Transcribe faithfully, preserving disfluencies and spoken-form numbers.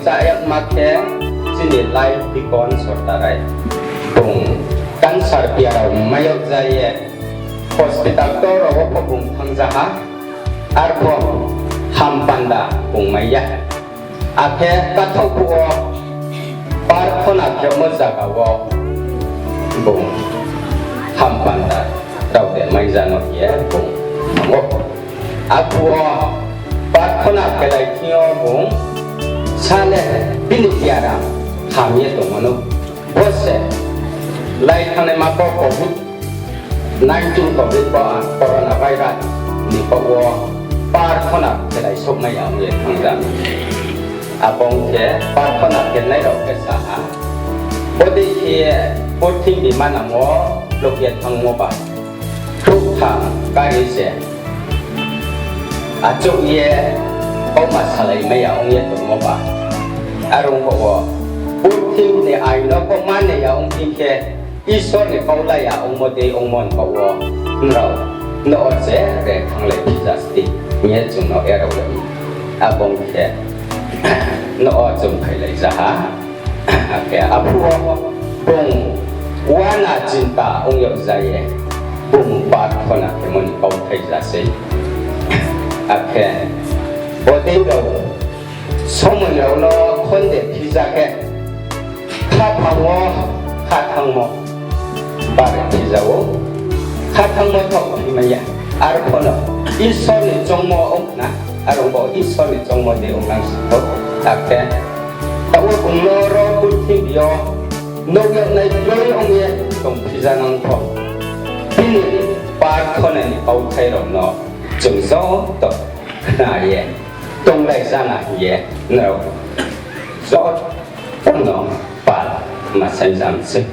Cháyagma khe chini life deacon Sordarai. Bung cancer piarao mai yag ja ye hospital ktor rao wo pho bung thanng ja ha, arphuh hampanda bung mai ya. Akhe kathaoh phuh wo parthona khemo zaga wo bung hampanda rao de mai ja no hing ye bung thanng ou. Arphuh wo parthona khelai thing yo bung sa le bini biaram ham ye tongmo no. Bo se lai thanngnaima bo covid nineteen covid ba coronavirus ni baoh wo parthona khelai souhmai ya ong ye thanng ja. Abo ong khe parthona khenai rao khe sa ha, bodei khe purthimbi manang wo loh ye thanngmo ba, khrouhtham kari se achouh ye kauma salai mai ya ong ye tongmo ba. Are ong baoh wo purthimbi ni ain no pho mane ya ong thing khe, Isor ni kau la ya ongmo dei ongmo ni baoh wo nrao no o je re thannglai phi ja se di hing ye chung no erao le. Abo ong khe no o chung phailai ja ha. Akhe arphuh wo bung uana chinta ong yag ja ye bung parthona khemo ni kauthai ja sei. Akhe bodei rao somoi rao no khonde phi ja khe, khaphang wo khathanngmo bare phi ja ou, khathanngmo thaoh phi mai ya. Arphuh no Isor ni choungmo ong na, are ong bo Isor ni choungmo dei ong nang si thou. Akhe taoh wo bung no ro purthimbi yo nouh yagnai broi ong ye tong phi ja nang thou. Bini parthona ni kauthai rao no chung joto khna ye tonglai ja na hing ye nrao joto no pal ma saing ja mi sei.